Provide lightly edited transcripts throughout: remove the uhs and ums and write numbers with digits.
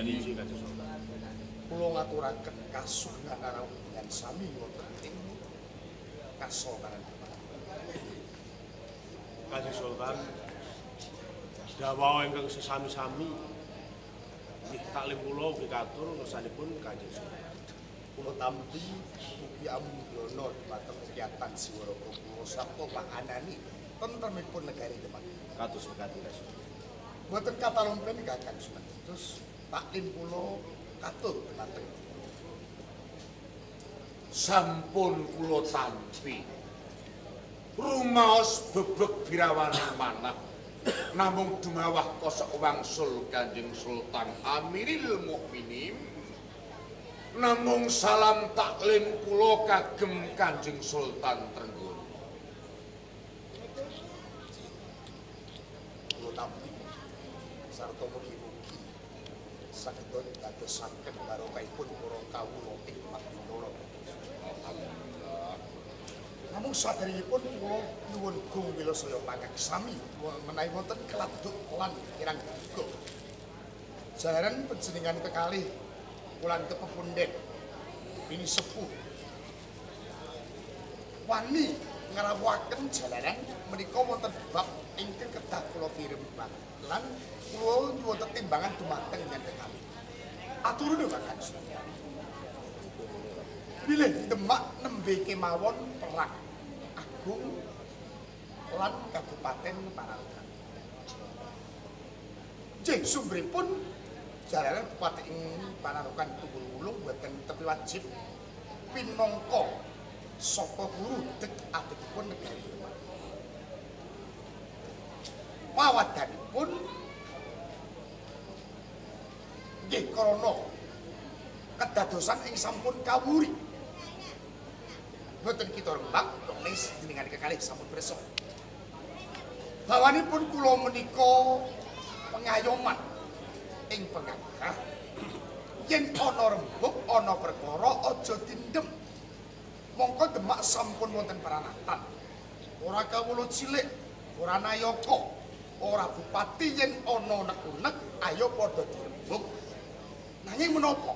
Injih Kanjeng Sultan. Kula ngaturaken kasunan rawuhan sami wonten ing Kasultanan Demak. Kanjeng Sultan, dawuh ingkang sesami-sami nggih taklim kula ugi katur ngersanipun Kanjeng Sultan. Kula tampi ugi amudana dhumateng kiyatan Siwaraga kula sarta pahanani tentremipun negari Demak. Kados mekaten Kanjeng Sultan. Mboten katalompen Kakang Sunan Kudus, taklim kula katur dhumateng sampun kula tampi. Rumaos bebek birawaning manah namung dumawah kosok wangsul Kanjeng Sultan Amiril Mukminin. Namung salam taklim kula kagem Kanjeng Sultan Trenggono. Kula tampi sarta mugi-mugi saged dadosaken barokahipun para kawula ing Demak Bintara. Alhamdulillah. Namung saderengipun kula nyuwun gung wilasaya pangaksami menawi wonten keladuk lan kirang duga. Jalaran panjenengan kekalih wulan kepepunden ini sepuh wani ngrawuhaken jalaran menika wonten bab ingkang kedah kula pirembak lan kula nyuwun tetimbangan dumateng yen kekalih. Aturune Kakang Sultan. Bilih Demak nembe kemawon perang agung lan Kabupaten Panarukan. Nggih sumberipun jalaran Bupati ing Panarukan Tunggul Wulung boten tepi wajib pinangka saka guru dek adekipun negari Demak. Pawadanipun nggih krana kedadosan ing sampun kawuri. Boten kita rembak nis jenengan kekalih sampun pirsa. Bawanipun kula menika pengayoman ing pengagah yen ana rembug ana perkara aja dindem. Mongko Demak sampun wonten pranatan. Ora kawula cilik, ora nayaka, ora bupati yen ana nek-unek ayo padha dirembug. Nanging menapa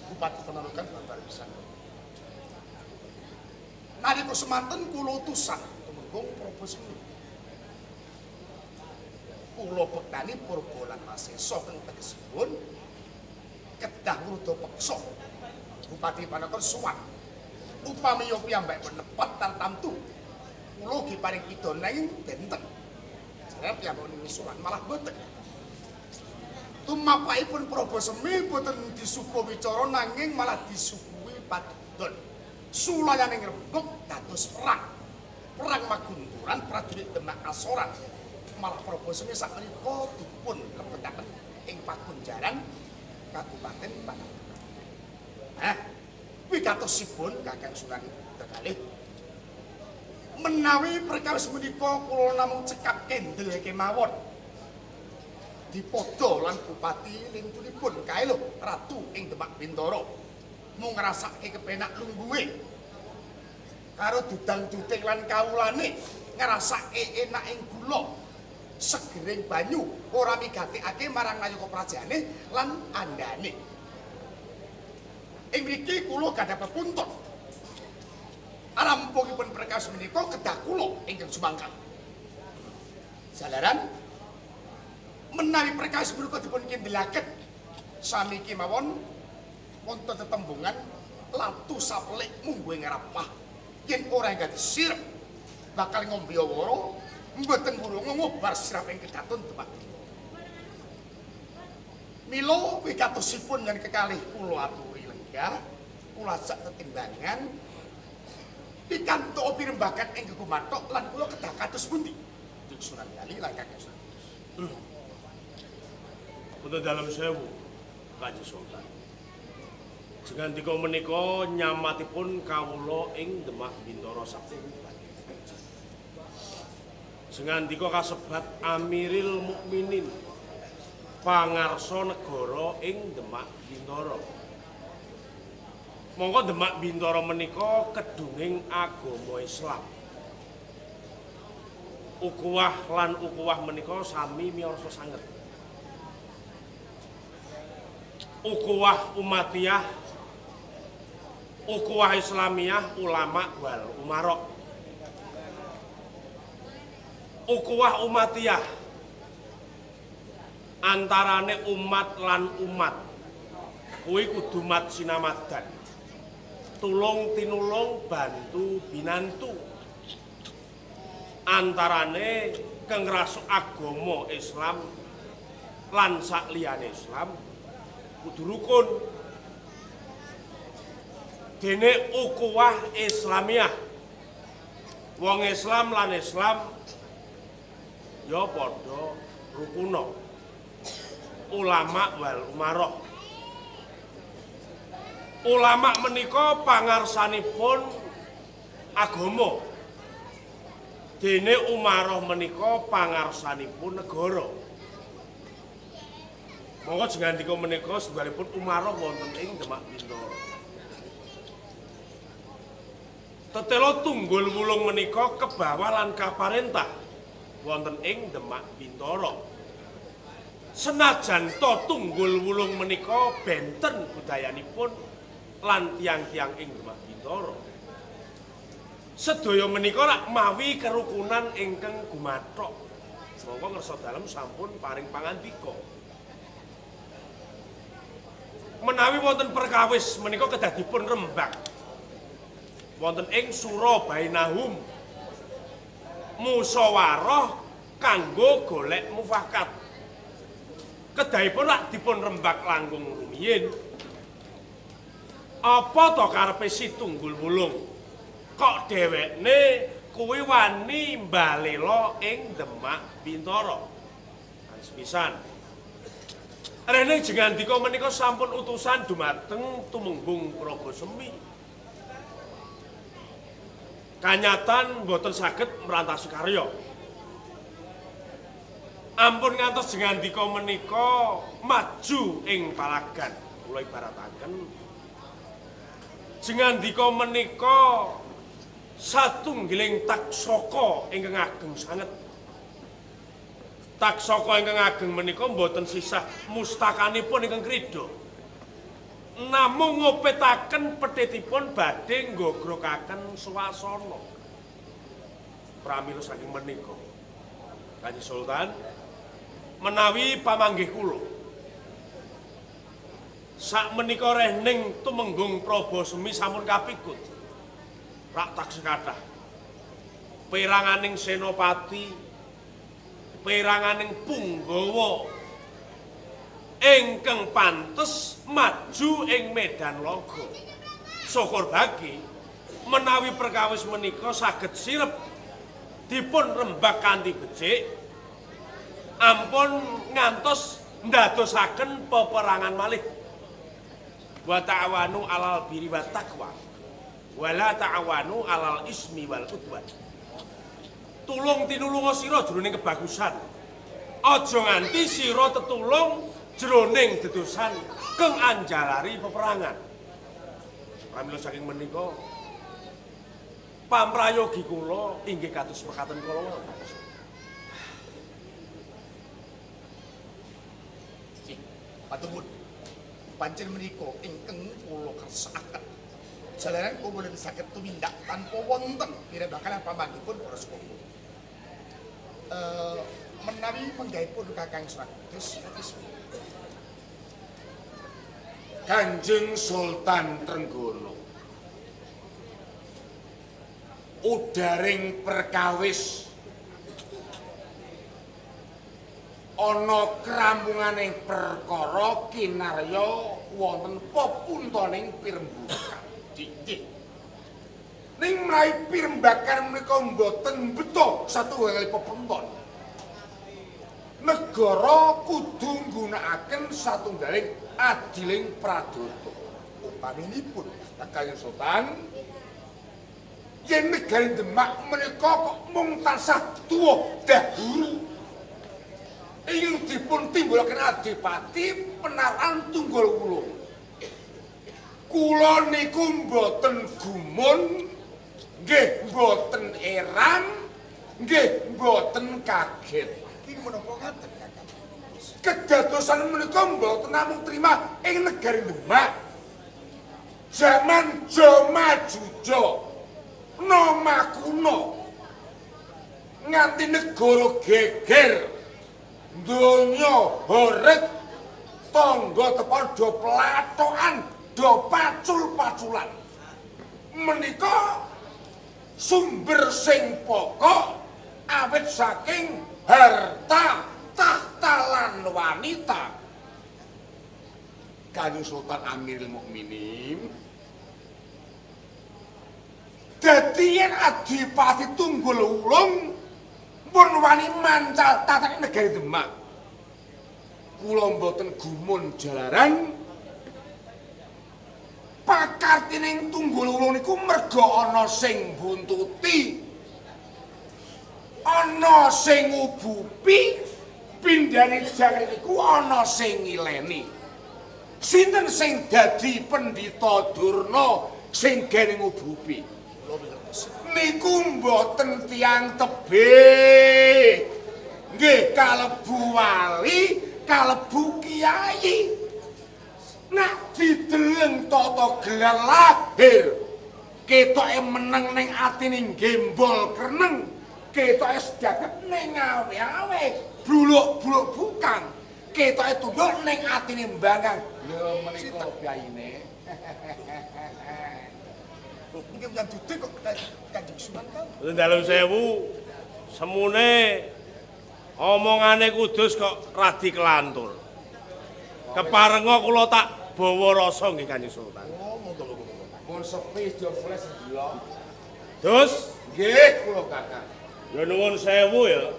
Bupati Panarukan babar pisan. Nalika semanten kula utusan tumenggung Prabasemi. Kula bektani Purba lan Masesa kang tegesipun kedah ngruda peksa Bupati Panarukan sowan. Upami yo piyambakipun nepat tartamtu kula ugi paring pidana nanging benten. Jare piyambakipun sowan malah boten. Tumapakipun Prabasemi boten disuguh wicara nanging malah disuguhi padudon. Sulayaning rembug dados perang. Perang magunturan prajurit Demak kasoran. Malah Prabasemi sakmenika dipun lebetaken ing pakunjaran Kabupaten Panarukan. Nah, wigatosipun Kakang Sunan kekalih menawi perkawis menika kula namung cekap kendel kemawon. Dipada lan bupati lintunipun kae lho ratu ing Demak Bintara. Mung ngrasake kepenak lungguhe karo dudang-duding lan kawulane ngrasake enak ing gula segering banyu ora migatekake marang nayaka prajane lan andane. Ing mriki kula gadah pepunten. Rampungipun perkawis menika kedah kula ingkang sumangkang. Jalaran menawi perkawis menika dipun kendelaken sami kemawon wonten tetembungan latu sapelik mungguhe ngrapah yen ora enggak disirep bakal ngombe wara mboten wurung ngobar sirap ing kedaton Demak. Mila wigatosipun yen kekalih kula aturi lenggah kula ajak tetimbangan pikantuk pirembagan ing gegumathok lan kula kedah kados pundi Sunan Kali lan Kakang Sunan. Wonten dalem sewu Kanjeng Sultan. Jengandika menika nyamatipun kawula ing Demak Bintara Sakti. Jengandika kasebat Amiril Mukminin pangarsa negara ing Demak Bintara. Mongko Demak Bintara menika kedunging agama Islam. Ukuwah lan ukuwah menika sami miyarsa sanget. Ukhuwah umatiyah, ukhuwah Islamiyah, ulama wal umara. Ukhuwah umatiyah antarane umat lan umat kuwi kudu mat sinamadan, tulung tinulung bantu binantu antarane kang ngrasuk agama Islam lan sakliyane Islam kudu rukun. Dene ukhuwah Islamiyah, wong Islam lan Islam ya padha rukuna, ulama wal umara. Ulama menika pangarsanipun agama, dene umarah menika pangarsanipun negara. Monggo jengandika menika setunggalipun umarah wonten ing Demak Bintara. Tetela tunggul wulung menika kebawa lan kaparentah wonten ing Demak Bintara. Senajan to tunggul wulung menika benten budayanipun lan tiang-tiang ing Demak Bintara. Sedaya menika rak mawi kerukunan ingkang gumathok. Monggo ngersa dalem sampun paring pangandika. Menawi wonten perkawis menika kedah dipun rembag wonten ing sura bainahum, musyawarah kanggo golek mufakat. Kedahipun lak dipun rembag langkung rumiyin. Apa to karepe si Tunggul Wulung? Kok dhewekne kuwi wani mbalela ing Demak Bintara? Sepisan. Rene jengandika menika sampun utusan dumateng Tumenggung Prabasemi. Kanyatan mboten saged mrantasi karya. Ampun ngantos jengandika menika maju ing palagan. Kula ibarataken jengandika menika satunggiling taksaka ingkang ageng sanget. Taksaka ingkang ageng menika mboten sisah mustakanipun ingkang krida. Namung ngopetaken petitipun badhe nggogrokaken swasana. Pramila saking menika Kanjeng Sultan menawi pamanggih kula sak menika rehning Tumenggung Prabasemi sampun kapikut rak taksih kathah peranganing senopati, peranganing punggawa ingkang pantes maju ing medan laga. Syukur bagi menawi perkawis menika saged sirep dipun rembag kanthi becik, ampun ngantos ndadosaken peperangan malih. Wa ta'awanu alal birri wat taqwa wala ta'awanu alal ismi wal udwan. Tulung tinulunga sira jroning kebagusan, aja nganti sira tetulung jroning dedosan keng anjalari peperangan. Pramila saking menika pamrayogi kula inggih kados mekaten kala wau. Patuwun pancen menika ingkang kula kersakaken. Jalaran kula boten saged tumindak tanpa wonten pirembakan pamanggihipun para sepuh. Menawi menggahipun Kakang Sunan Kudus, Kanjeng Sultan Trenggono udaring perkawis ana krampunganing perkara kinarya wonten pepuntoning pirembakan. Nggih. Ning menawi pirembakan menika mboten beto satunggal pepunton, negara kudu nggunakaken satunggaling adiling pradata. Upaminipun Kanjeng Sultan, yen negari Demak menika kok mung tansah tuwa dahulu ingkang dipun timbulaken adipati penaran Tunggul Wulung. Kula niku mboten gumun, nggih mboten eran, nggih mboten kaget. Iki menapa ngaten Kakang? Kedadosan menika mboten namung trima ing negari Demak. Zaman Joma Juja, Noma kuno, nganti negara geger, donya horeg, tangga tepan do platokan, do pacul-paculan. Menika sumber sing pokok awit saking harta, tahta lan wanita. Kanjeng Sultan Amirul Mukminin dadi yen Adipati Tunggul Wulung pun wani mancal tatane negari Demak. Kula mboten gumun jalaran pakartining Tunggul Wulung niku merga ana sing buntuti, ana sing ngubupi, pindhane jangkrik niku ana sing ngileni. Sinten sing dadi Pendhita Durna sing gene ngubupi? Niku mboten tiyang tebih. Nggih kalebu wali, kalebu kiai. Nek dideleng tata gelar lahir, ketoke meneng ning atine gembol kreneng, ketoke sedaket ning awe-awe, bluluk-bluluk bukang, ketoke tunduk ning atine mbangang. Lho menika piyayine. Nggih menyang duduk kok Kanjeng Sunan kan. Mboten dalem sewu, semune omongane Kudus kok radi kelantur. Keparenga kula tak bawa rasa nggih Kanjeng Sultan. Oh, monggo monggo monggo. Mun sepi do flash ndelok. Dus, nggih kula Kakang. Ya nuwun sewu ya.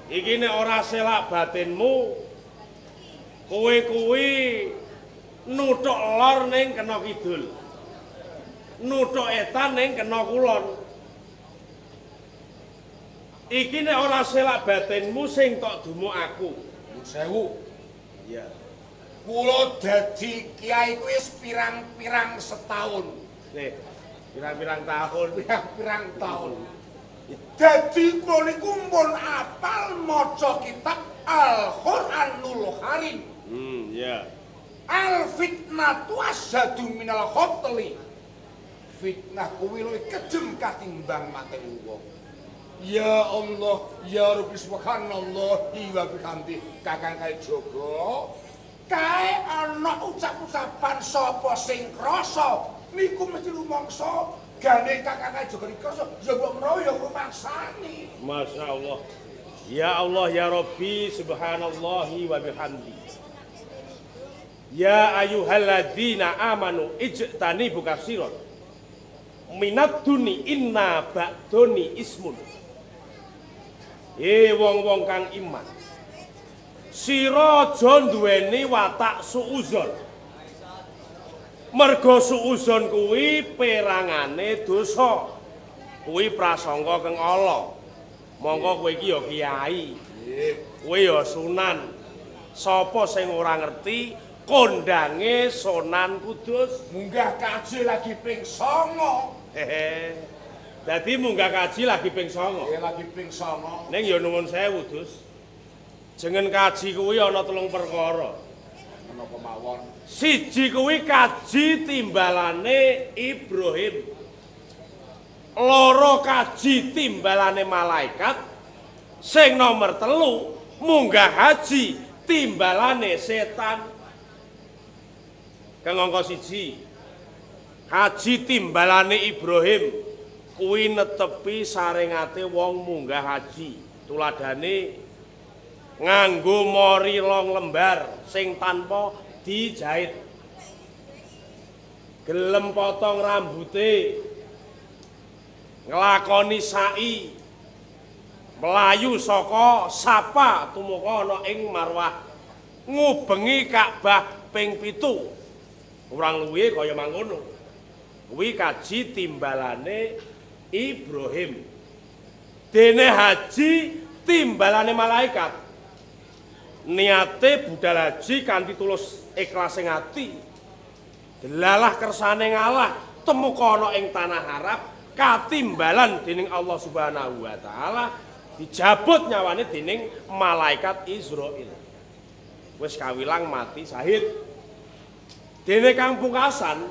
Iki nek ora selak batinmu, kowe kuwi nuthuk lor ning kena kidul. Nuthuk etan ning kena kulon. Iki nek ora selak batinmu sing tok dumuk aku. Nuwun sewu. Iya. Kula dadi kiai kuwi wis pirang-pirang setahun. Nih, pirang-pirang tahun, pirang-pirang tahun. Dadi kula niku mpun apal maca kitab Al-Qur'anul Karim. Iya. Al fitnatu asyadu minal qatli. Fitnah kuwi luwih kejem katimbang mateni wong. Ya Allah, ya Rabbi subhanallah wa bihamdi. Kakang Kalijaga, kae ana ucap-ucapan sapa sing krasa niku mesti rumangsa gane Kakang Kalijaga iki krasa ya mbok menawa ya rumangsani. Masya Allah. Ya Allah ya Rabbi subhanallahi wa bihamdi. Ya ayyuhalladzina amanu ijtanibu katsiran minad duni inna ba'doni ismun. Wong-wong kang iman, sira aja duweni watak suuzon. Merga suuzon kuwi perangane dosa. Kuwi prasangka kang Allah. Mongko kowe iki ya kiai. Kowe ya sunan. Sapa sing ora ngerti kondange Sunan Kudus? Munggah kaji lagi ping 9. Hehe. Dadi munggah kaji lagi ping 9. Nggih lagi ping 9. Ning ya nuwun sewu, Dus. Jeneng kaji kuwi ana 3 perkara. Menapa mawon? Siji kuwi kaji timbalane Ibrahim. Loro kaji timbalane malaikat. Sing nomor 3 munggah haji timbalane setan. Kang angka 1, haji timbalane Ibrahim kuwi netepi saringate wong munggah haji. Tuladane nganggo mori long lembar sing tanpa dijahit, gelem potong rambute, nglakoni sa'i, mlayu saka Sapa tumeka ana ing Marwah, ngubengi Ka'bah ping 7. Kurang luwih kaya mangono. Kuwi kaji timbalane Ibrahim. Dene haji timbalane malaikat. Niate budal haji kanthi tulus ikhlas ing ati. Delalah kersane ngalah temuka ana ing tanah Arab katimbalan dening Allah Subhanahu wa taala, dijabut nyawane dening malaikat Israil. Wis kawilang mati syahid. Dene kang pungkasan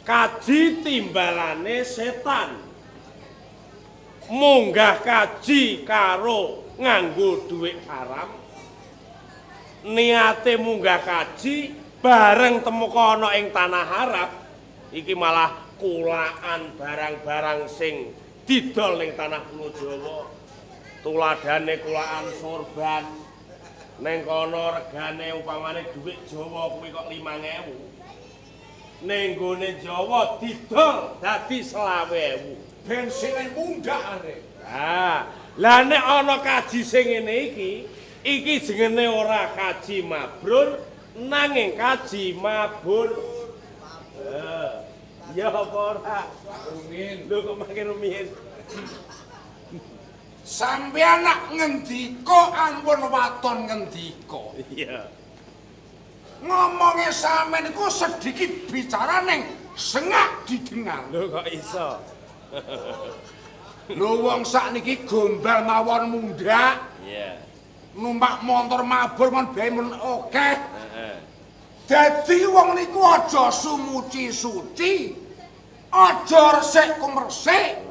kaji timbalane setan. Munggah kaji karo nganggo dhuwit haram. Niate munggah kaji bareng temuka ana ing tanah Arab, iki malah kulaan barang-barang sing didol ning tanah Pulau Jawa. Tuladhane kulaan sorban. Ning kono regane upamane dhuwit Jawa kuwi kok 5.000. Ning gone Jawa didol dadi 20.000. Bensine mundhak are. Ah, lah nek ana kaji sing ngene iki, iki jenenge ora kaji mabrur nanging kaji mabur. Ya apa ora? Rumiyin. Lho kok makin rumiyin. Sampeyan nak ngendika ampun waton ngendika. Iya. Ngomonge sampeyan niku sedikit bicara ning sengak didengar. Lho kok iso? Lho wong sakniki gombal mawon mundhak. Iya. Numpak montor mabur mon bae mun akeh. Heeh. Dadi wong niku aja sumuci suci, aja resik kumresik.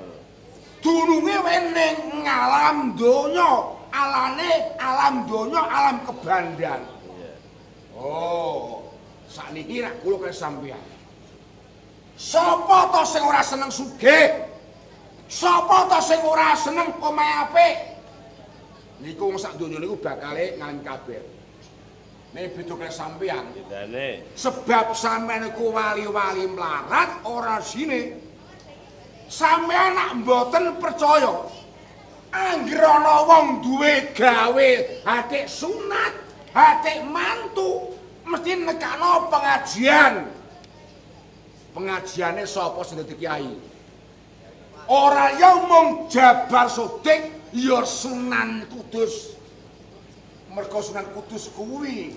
Dununge wae ning ngalam donya, alane alam donya, alam kebandan. Oh, sakniki rak kula kaya sampeyan. Sapa to sing ora seneng sugih? Sapa to sing ora seneng omahe apik? Niku wong sak donya niku bakale ngalami kabeh. Nek beda kaya sampeyan, bedane. Sebab sampeyan niku wali-wali mlarat ora sine. Sampeyan nak mboten percaya. Angger ana wong duwe gawe atik sunat, atik mantu, mesti nekakno pengajian. Pengajiane sapa sing dadi kiai? Ora ya mung Jabar Sodik ya Sunan Kudus. Mergo Sunan Kudus kuwi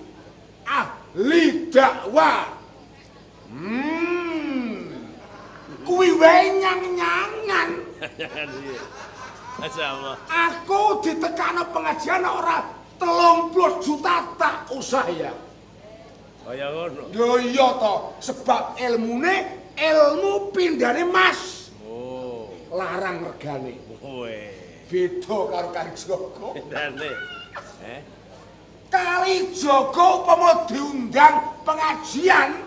ahli dakwah. Kuwi wae nyang-nyangan. Masyaallah. Aku ditekakno pengajian ora 30 juta tak usah ya. Kaya ngono. Lho iya to, sebab ilmune ilmu pindhane mas. Oh. Larang regane. Kowe. Beda karo Kalijaga. Pindhane. Eh? Kalijaga upama diundang pengajian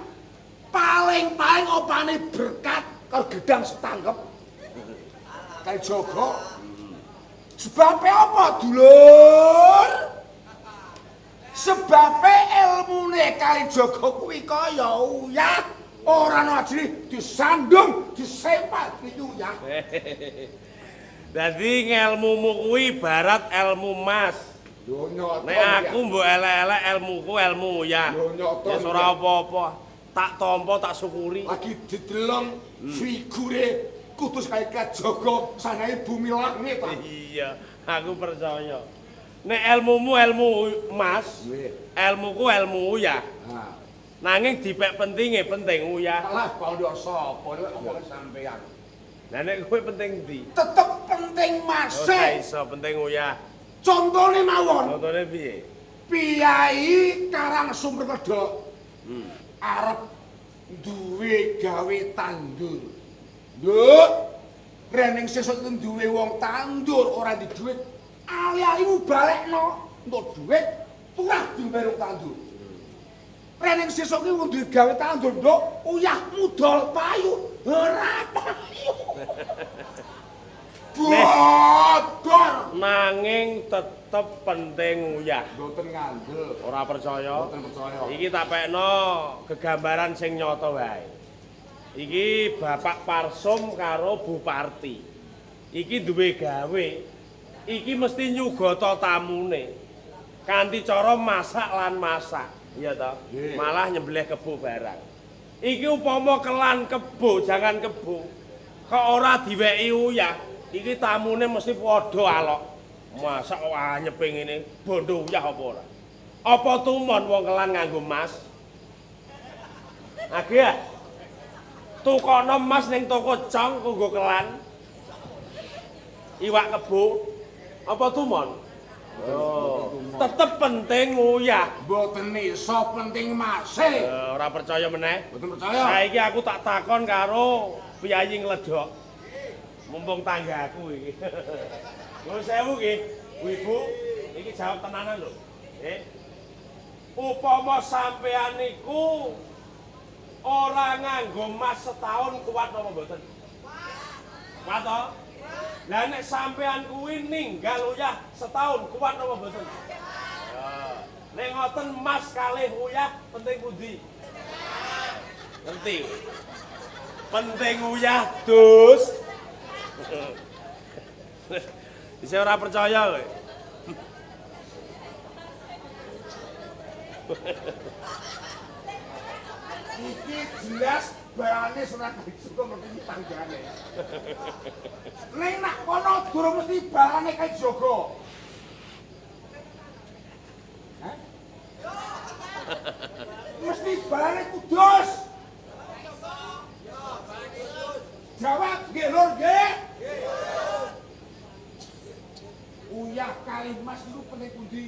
paling-paling opane berkat karo gedang setanggep. Kalijaga. Sebabe apa, dulur? Sebabe ilmune Kalijaga kuwi kaya uyah, ora ana ajine disandung, disempat uyah. Dadi ngelmumu kuwi ibarat elmu mas. Nek aku mbok elek-elek elmuku elmu uyah. Ya ora apa-apa. Tak tampa, tak syukuri. Lagi dideleng figure Kudus kaya Kalijaga sanae bumi langit ta. Iya, aku percaya. Nek elmumu elmu mas, elmuku elmu uyah. Nanging dipek pentinge penting uyah. Alah, kandha sapa nek omong sampean. Lah nek kowe penting ndi? Tetep penting mas. Ora iso penting uyah. Contone mawon. Contone piye? Piyai Karang Sumber Wedok. Arep duwe gawe tandur. Nduk, rening sesuk duwe wong tandur ora di dhuwit. Ali-alimu balekno entuk dhuwit turah dibayar wong tandur. Rening sesuk ki wong duwe gawe tandur, Nduk, uyah mudol payu, ora payu. Bodor. Nanging tetep penting uyah. Mboten ngandel. Ora percaya? Mboten percaya. Iki tak pekno gegambaran sing nyata wae. Iki Bapak Parsum karo Bu Parti. Iki duwe gawe. Iki mesti nyugata tamune. Kanthi cara masak lan masak. Iya toh? Malah nyembelih kebo barang. Iki upama kelan kebo, jangan kebo. Kok ora diweki uyah, iki tamune mesti padha alok. Masak kok anyepe ngene, bondo uyah apa ora? Apa tumon wong kelan nganggo mas? Agih. Tukono mas ning toko cong kok nggo kelan. Iwak kebo. Apa tumon? Oh, tetep penting uyah. Mboten iso penting mase. Ora percaya meneh. Mboten percaya. Saiki aku tak takon karo piyayi Ngledhok. Mumpung tanggaku iki. Nuwun sewu nggih, Bu Ibu, iki jawab tenanan lho. Nggih. Upama sampean niku ora nganggo mas setahun kuat napa mboten? Kuat to? Lah nek sampean kuwi ninggal uyah setahun kuat napa mboten? Nek ngoten mas kalih uyah penting pundi? Ngerti? Penting uyah, Dus. Bisa ora percaya kowe. Iki jelas barane Sunan Kalijaga mesti tanggane. Ning nak kono durung mesti barane Kalijaga. Hah? Mesti barane Kudus. Jawab nggih lur nggih. Uyah kalih mas niku penting pundi?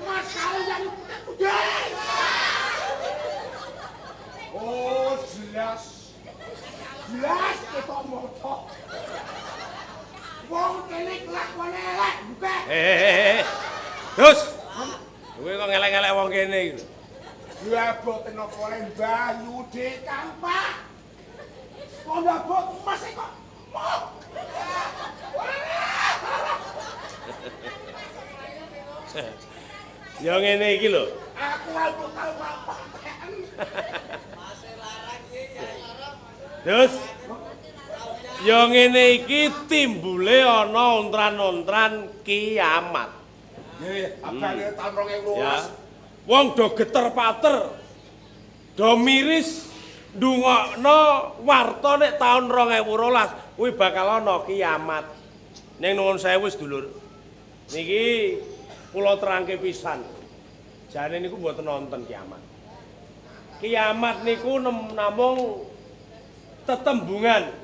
Mas kalih yang penting pundi? Oh jelas. Jelas ketok moto. Wong kene kelakuane elek buka. Terus. Kowe kok ngelek-ngelek wong kene iki lho. Lah boten napa le Mbah Yude Kang Pak. Kok ndabok mas kok. Ya ngene iki lho. Aku ora tau apa. Terus ya ngene iki timbule ana ontran-ontran kiamat. Nggih, abane taun 2012. Wong do geter pater. Do miris ndungokno warta nek taun 2012 kuwi bakal ana kiamat. Ning nuwun sewu sedulur. Niki kula terangke pisan. Jane niku mboten nonton kiamat. Kiamat niku namung tetembungan.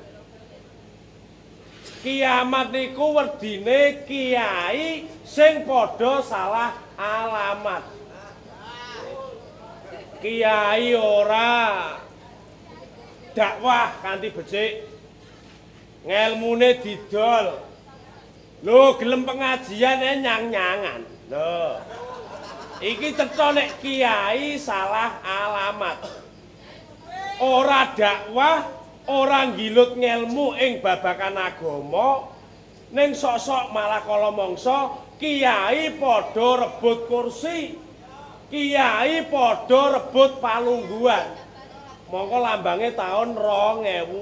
Kiamat niku werdine kiai sing padha salah alamat. Kiai ora dakwah kanthi becik, ngelmune didol. Lho gelem pengajian nyang-nyangan. Lho. Iki cetha nek kiai salah alamat. Ora dakwah, ora nggilut ngelmu ing babagan agama, ning sok-sok malah kala mangsa kiai padha rebut kursi. Kiai padha rebut palungguhan. Mongko lambange taun 2012.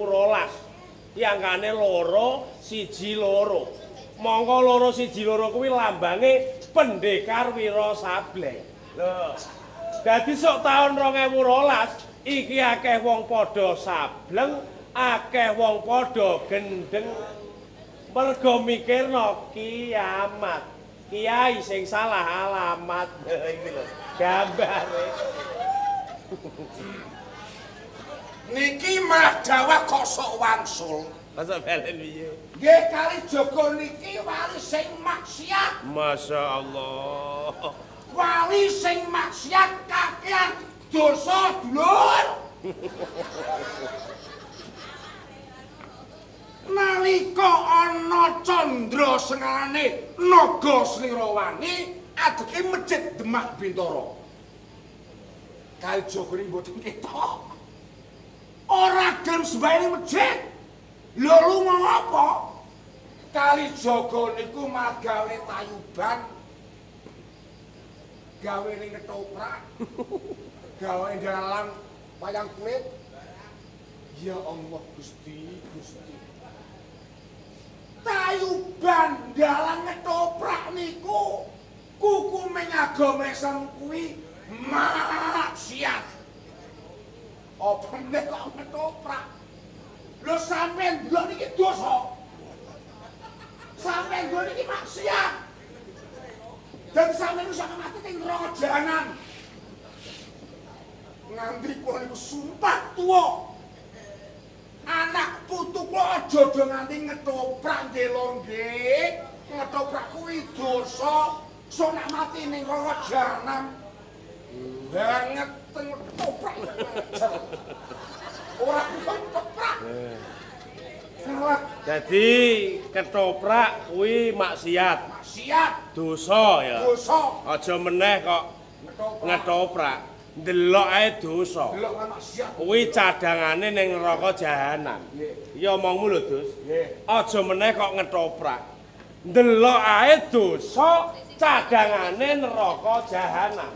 Iki angkane 2 1 2. Mongko 2 1 2 kuwi lambange Pendekar Wiro Sableng. Lho. Dadi sok taun 2012 iki akeh wong padha sableng, akeh wong padha gendeng. Mergo mikirno kiamat. Kiai sing salah alamat. Iki lho gambare. Niki malah dawah kok sok wangsul. Masa balen piye? Nggih Kalijaga niki wali sing maksiat. Masya Allah. Wali sing maksiat kakean dosa dulur. Nalika ana candra sengalane Naga Slirawani adeke masjid Demak Bintara. Kalijaga niki mboten ketok. Ora gelem sembahyang masjid. Lho lunga ngapa? Kalijaga niku malah gawe tayuban. Gawe ning ketoprak. Gawe dalang wayang kulit. Ya Allah Gusti, Gusti. Tayuban dalang ketoprak niku kukume agama Islam kuwi maksiat. Apa nek kok ketoprak? Lho sampean ndelok niki dosa. Sampean ndelok niki maksiat. Dan sampean iso mati teng neraka jahanam. Nganti kula niku sumpah tuwa. Anak putu kula aja do nganti ngetoprak nggih lho nggih. Ngetoprak kuwi dosa. Sok nak mati ning neraka jahanam. Banget ngetoprak. Ora ketoprak. Salah. Dadi ketoprak kuwi maksiat. Maksiat. Dosa ya. Dosa. Aja meneh kok ngetoprak. Ndelok ae dosa. Delok wae maksiat. Kuwi cadangane ning neraka jahanam. Nggih. Iya omongmu lho, Dus. Nggih. Aja meneh kok ngetoprak. Ndelok ae dosa cadangane neraka jahanam.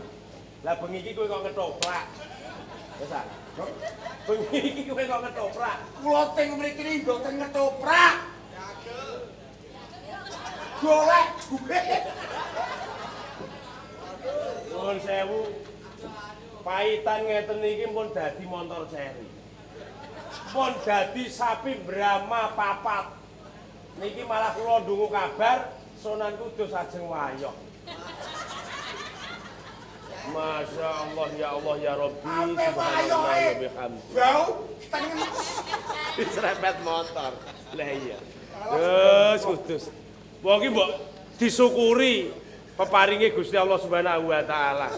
Lah bengi iki kowe kok ngetoprak. Wis ah. Bengi iki kowe kok ngetoprak. Kula teng mriki niki mboten ngetoprak. Golek duit. Nuwun sewu. Paitan ngeten iki pun dadi montor seri. Pun dadi sapi Brahma papat. Niki malah kula ndungu kabar Sunan Kudus ajeng wayoh. Masya Allah ya Allah ya Rabbi. Ape wayohe? Bau tengen diserempet motor. Lah iya. Terus Kudus. Wong iki mbok disyukuri peparinge Gusti Allah Subhanahu wa taala.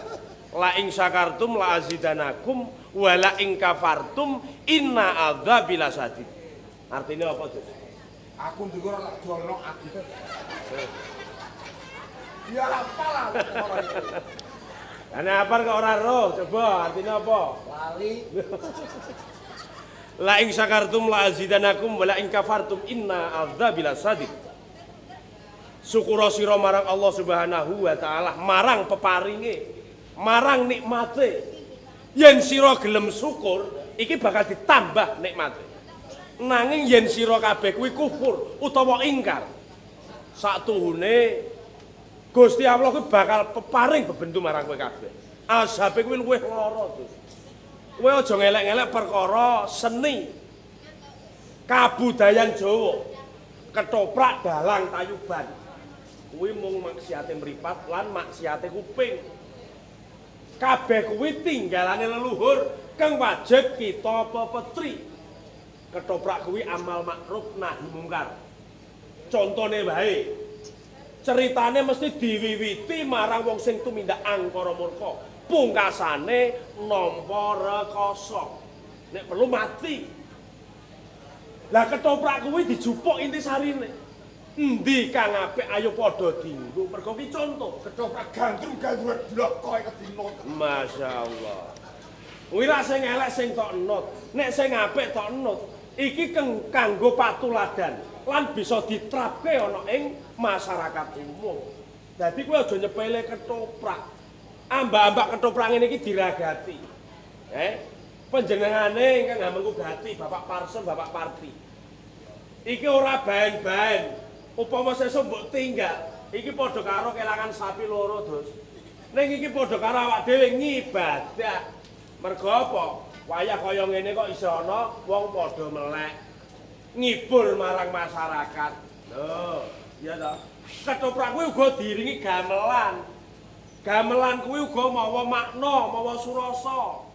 La ing syakartum la azidanakum wa la ing kafartum inna adzabi lasadid. Artine apa, Gus? Aku ndukur ora dono aku. Ya hafal aku ora. Lah nek hafal kok ora roh, coba artine apa? Lali. La ing syakartum la azidanakum wa la ing kafartum inna adzabi lasadid. Syukura sira marang Allah Subhanahu wa taala, marang peparinge, marang nikmate. Yen sira gelem syukur, iki bakal ditambah nikmate. Nanging yen sira kabeh kuwi kufur utawa ingkar, saktuhune Gusti Allah kuwi bakal peparing bebendu marang kowe kabeh. Azabe kuwi luwih lara, Gus. Kowe aja ngelek-ngelek perkara seni kabudayan Jawa. Ketoprak dalang tayuban. Kuwi mung maksiate mripat lan maksiate kuping. Kabeh kuwi tinggalane leluhur kang wajib kita pepetri. Ketoprak kuwi amal makruf nahi mungkar. Contone wae. Ceritane mesti diwiwiti marang wong sing tumindak angkara murka. Pungkasane nampa rekoso. Nek perlu mati. Lah ketoprak kuwi dijupuk intisarine. Endi kang apik ayo padha dienggo. Mergo ki conto ketoprak gandrung-gandrung blok koe kedino. Masyaallah. Kuwi ra sing elek sing tok enut. Nek sing apik tok enut, iki kanggo patuladan lan bisa diterapke ana ing masyarakat umum. Dadi kowe aja nyepele ketoprak. Ambak-ambak ketoprak ngene iki diragati. Panjenengane ingkang hamengku gati Bapak Parson, Bapak Parti. Iki ora baen-baen. Upama sesuk mbok tinggal, iki padha karo kelangan sapi loro, Dus. Ning iki padha karo awak dhewe ngibadah. Mergo apa? Wayah kaya ngene kok iso ana wong padha melek. Ngibur marang masyarakat. Lho, iya ta? Ketoprak kuwi uga diiringi gamelan. Gamelan kuwi uga mawa makna, mawa surasa.